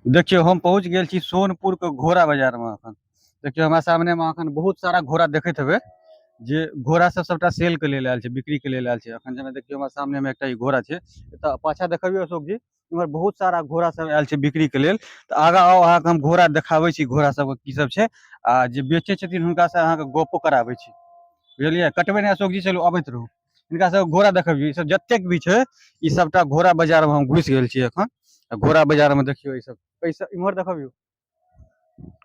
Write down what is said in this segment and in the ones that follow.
देखियौ, हम पहुँच गेल छी सोनपुर के घोड़ा बाजार में। अखन देखियौ, हमरा सामने में अखन बहुत सारा घोड़ा देखैत हेबै, जे घोड़ा सब सबटा सेल के लेल आयल छै, बिक्री के लेल आयल छै। अखन जेना देखियौ, हमरा सामने में एकटा ई घोड़ा छै। तऽ पाछा देखबियौ अशोक जी, इम्हर बहुत सारा घोड़ा सब आयल छै बिक्री के लेल। तऽ आगाँ आउ, अहाँके हम घोड़ा देखाबै छी, घोड़ा सबके की सब छै, आ जे बेचै छथिन हुनका से अहाँके गपो कराबै छी, बुझलियै? कटबै नहि अशोक जी, चलू अबैत रहू। हिनका सब घोड़ा देखबियौ। ई सब जतेक भी छै, ई सबटा घोड़ा बाजार में हम घुसि गेल छी अखन। आ घोड़ा बाजार में देखियौ, ई सब एहि इम्हर देखबियौ,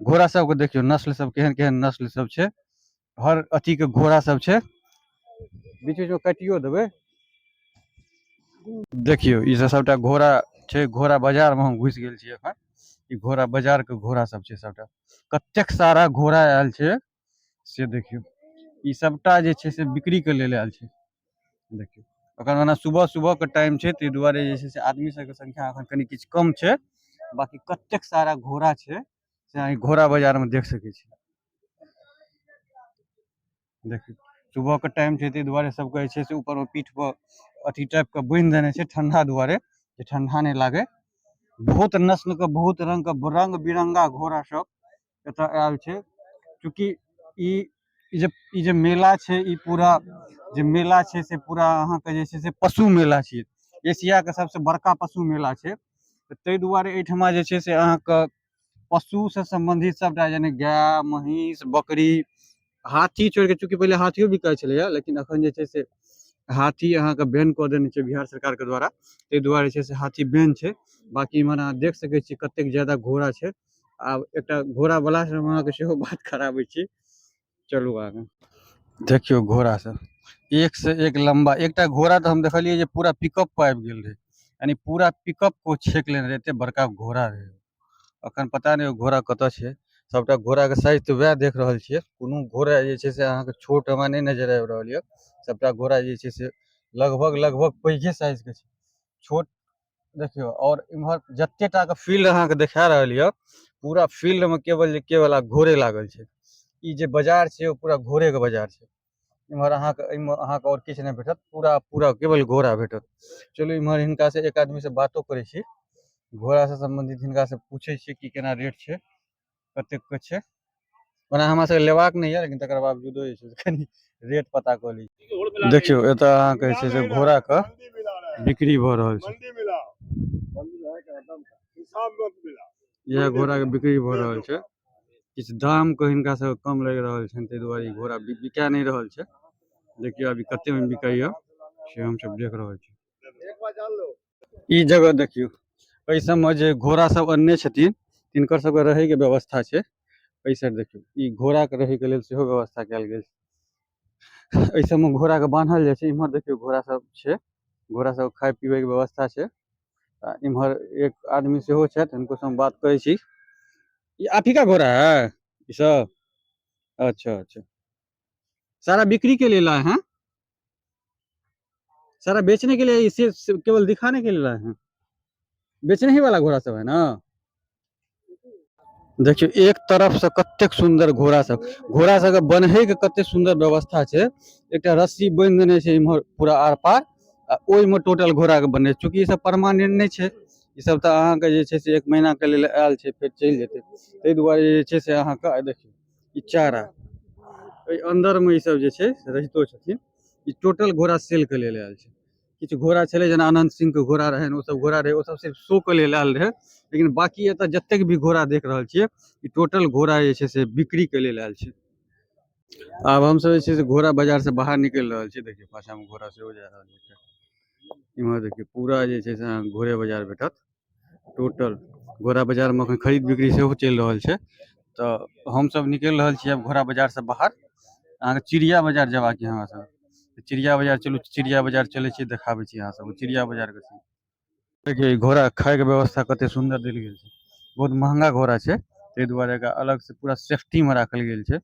घोड़ा सबके देखियौ, नस्ल सब केहन केहन नस्ल सब छै, हर अथी के घोड़ा सब छै। बीच बीच में काटियो देबै। देखियौ, ई सब सबटा घोड़ा छै। घोड़ा बाजार में हम घुसि गेल छी अखन। ई घोड़ा बाजार के घोड़ा सब छै सबटा। कतेक सारा घोड़ा आयल छै से देखियौ। ई सबटा जे छै से बिक्री के लेल आयल छै। देखियौ, अखन ओना सुबह सुबह के टाइम छै, ताहि दुआरे जे छै से आदमी सबके संख्या अखन कनि किछु कम छै। बाकी कतेक सारा घोड़ा छै से अहाँ घोड़ा बाजार में देख सकै छी। देखियौ, सुबह के टाइम छै, ताहि दुआरे सबके जे छै से ऊपर में पीठ पर अथी टाइप के बान्हि देने छै ठंडा दुआरे, जे ठंडा नहि लागे। बहुत नस्ल के, बहुत रंग के, रंग बिरंगा घोड़ा सब एतऽ आयल छै। चूँकि ई ई जे मेला छै, ई पूरा जे मेला छै से पूरा अहाँके जे छै से पशु मेला छियै। एशिया के सबसे बड़का पशु मेला छै। तऽ ताहि दुआरे एहिठमा जे छै से अहाँके पशु से सम्बन्धित सबटा, यानी गाय, महींस, बकरी, हाथी छोड़ि कऽ। चूँकि पहिले हाथियो बिकाइ छलैया, लेकिन अखन जे छै से हाथी अहाँके बैन कऽ देने छै बिहार सरकारके द्वारा। ताहि दुआरे छै से हाथी बैन छै। बाकी इम्हर अहाँ देख सकै छी कतेक ज्यादा घोड़ा छै। आब एकटा घोड़ा वाला से हम अहाँके सेहो बात कराबै छी। चलू आगाँ। देखियौ, घोड़ा सब एक से एक लम्बा। एकटा घोड़ा तऽ हम देखलियै जे पूरा पिकअप पर आबि गेल रहै, यानी पूरा पिकअप को छेक लेने रहै, एते बड़का घोड़ा रहै। अखन पता नहि ओ घोड़ा कतऽ छै। सबटा घोड़ाके साइज तऽ वएह देख रहल छियै। कोनो घोड़ा जे छै से अहाँके छोट हमरा नहि नजर आबि रहल यऽ। सबटा घोड़ा जे छै से लगभग लगभग पैघे साइजके छै, छोट देखियौ। आओर इम्हर जते टाके फील्ड अहाँके देखा रहल यऽ, पूरा फील्डमे केवल जे केवल आब घोड़े लागल छै। ई जे बाजार छै, ओ पूरा घोड़ेके बाजार छै। इम्हर अहाँके, एहिमे अहाँके आओर किछु नहि भेटत, पूरा पूरा केवल घोड़ा भेटत। चलू, इम्हर हिनका से एक आदमी से बातो करै छी, घोड़ा से सम्बन्धित हिनका से पूछै छी कि केना रेट छै, कतेक के छै। ओना हमरा सबके लेबाक नहि यऽ, लेकिन तकर बावजूदो जे छै से कनि रेट पता कऽ ली। देखियौ, एतऽ अहाँके जे छै से घोड़ाके बिक्री भऽ रहल छै। इएह घोड़ाके बिक्री भऽ रहल छै। किछु दामके हिनका सबके कम लागि रहल छनि, ताहि दुआरे ई घोड़ा बिका नहि रहल छै। देखियौ, अभी कतेमे बिकाइया से हमसब देख रहल छी। ई जगह देखियौ, एहि सबमे जे घोड़ा सब अनने छथिन, तिनकर सबके रहैके व्यवस्था छै। एहि साइड देखियौ, ई घोड़ाके रहैके लेल सेहो व्यवस्था कयल गेल छै। एहि सबमे घोड़ाके बान्हल जाइ छै। इम्हर देखियौ, घोड़ा सब छै, घोड़ा सब खाय पीबै के व्यवस्था छै। आ इम्हर एक आदमी सेहो छथि, हुनको से हम बात करै छी। ई आप ही का घोड़ा है ई सब? अच्छा, सारा बिक्री के लिए लाए हैं? सारा बेचने के लिए? इसे केवल दिखाने के लिए लाए हैं? बेचने ही वाला घोड़ा सब है ना? देखियौ, एक तरफ से कतेक सुंदर घोड़ा सब, घोड़ा सबके बन्है के कतेक सुंदर व्यवस्था छै। एकटा रस्सी बान्हि देने छै इम्हर पूरा आर पार, आ ओहिमे टोटल घोड़ा के बन्हने। चूँकि ई सब परमानेंट नहि छै, ई सब तऽ अहाँके जे छै से एक महीना के लेल आयल छै, फेर चलि जेतै। ताहि दुआरे जे छै से अहाँके आइ देखियौ, ई चारा एहि अंदर मे ई सब जे छै से रहितो छथिन। ई टोटल घोड़ा सेल के लेल आयल छै। किछु घोड़ा छलै, जेना अनंत सिंह के घोड़ा रहनि, ओ सब घोड़ा रहै, ओ सब सिर्फ शो के लेल आयल रहै। लेकिन बाकी एतऽ जतेक भी घोड़ा देख रहल छियै, ई टोटल घोड़ा जे छै से बिक्री के लेल आयल छै। आब हमसब जे छै से घोड़ा बाजार से बाहर निकलि रहल छी। देखियौ, पाछा मे घोड़ा सेहो जा रहल छै। इम्हर देखियौ, पूरा जे छै से अहाँके घोड़े बाजार भेटत। टोटल घोड़ा बाजार मे अखन खरीद बिक्री सेहो चलि रहल छै। तऽ हमसब निकलि रहल छी आब घोड़ा बाजार से बाहर। अहाँके चिड़िया बाजार जेबाक यऽ हमरा सबके। चिड़िया बाजार चलू, चिड़िया बाजार चलै छी, देखाबै छी अहाँ सबके चिड़िया बाजार के सीन। देखियौ, ई घोड़ा खाय के व्यवस्था कते सुंदर देल गेल छै। बहुत महंगा घोड़ा छै, ताहि दुआरे एकरा अलग से पूरा सेफ्टी में राखल गेल छै।